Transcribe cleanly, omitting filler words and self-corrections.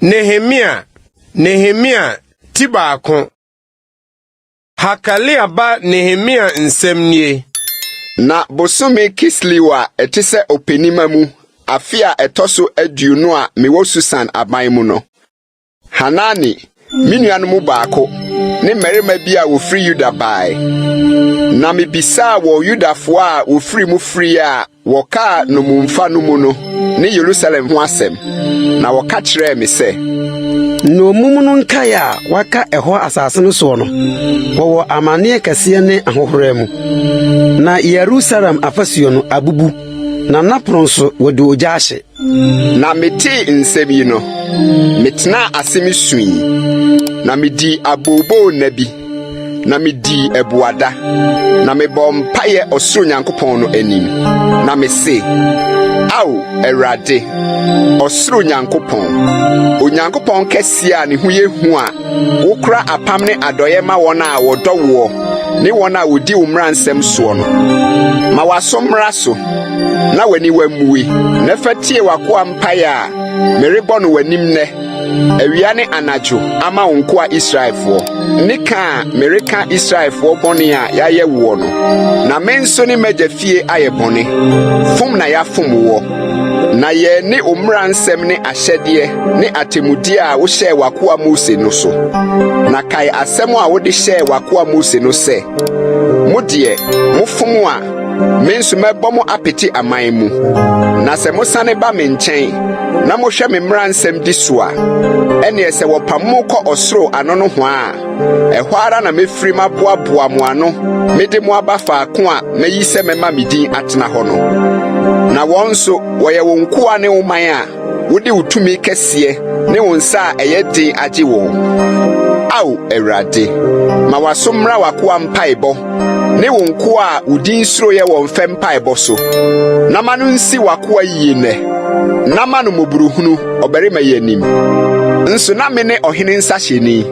Nehemia Nehemia ti baako Hakalia ba Nehemia nsɛm nie. Na bosome Kislew a ɛte sɛ Ɔpɛnima mu afe a ɛtɔ so aduonu a mewɔ Susan aban mu no, Hanani, me nuanom mu baako, ne mmarima bi a wɔfiri Yuda bae. Na mibisaa wɔ Yudafoɔ a wɔfiri mu firii a wɔkaa nnommumfa no mu no ne Yerusalem ho asɛm, na wɔka kyerɛɛ me sɛ. Nnommum no nkae a wɔaka ɛhɔ asase no soɔ no, wɔwɔ amanneɛ kɛseɛ ne ahohora mu. Na Yerusalem afasuo no abubu, na n'apono nso, wɔde ogya ahye. Na metee nsɛm yi no, metenaa ase misui, na midii abooboo nna bi, na midii abuada, na mebɔɔ mpaeɛ ɔsoro Nyankopɔn no anim, na mise, Ao, Awurade, ɔsoro Nyankopɔn, Onyankopɔn kɛseɛ a ne ho yɛ hu a wokora apam ne adɔeɛ ma wɔn a wɔdɔ woɔ ne wɔn a wɔdi wo mmara nsɛm soɔ no, ma w'aso mmra so na w'aniwa mmue, na fa tie w'akoa mpaeɛ a merebɔ no w'anim nnɛ, awia ne anadwo, ama wo nkoa Israelfoɔ, ne ka a mereka Israelfoɔ bɔne a yɛayɛ woɔ no. Na me nso ne m'agya fie ayɛ bɔne, fom na yɛafom woɔ. Na yɛanni wo mmara nsɛm ne ahyɛdeɛ ne atemmudeɛ a wohyɛɛ w'akoa Mose no so. Na kae asɛm a wode hyɛɛ w'akoa Mose no sɛ, Mo deɛ, mofom a, me nso mɛbɔ mo apete aman mu. Na sɛ mosane ba me nkyɛn na mohwɛ me mmara nsɛm di so a, ɛnneɛ sɛ wɔpam mo kɔ ɔsoro ano nohoa a, ɛhɔ ara na mɛfiri maboaboa mo ano mede mo aba faako a mayi sɛ mɛma me din atena hɔ no. Na wɔn nso, wɔyɛ wo nkoa ne wo man a wode wo tumi kɛseɛ ne wo nsa a ɛyɛ den agye wɔn. Ao Awurade, ma w'aso mmra w'akoa mpaebɔ ne wo nkoa a wo din suro yɛ wɔn fɛ mpaebɔ so, na ma no nsi w'akoa yiye nnɛ, na ma no mmɔborɔhunu ɔbarima yi anim. Nso na mene ɔhene nsahyɛni.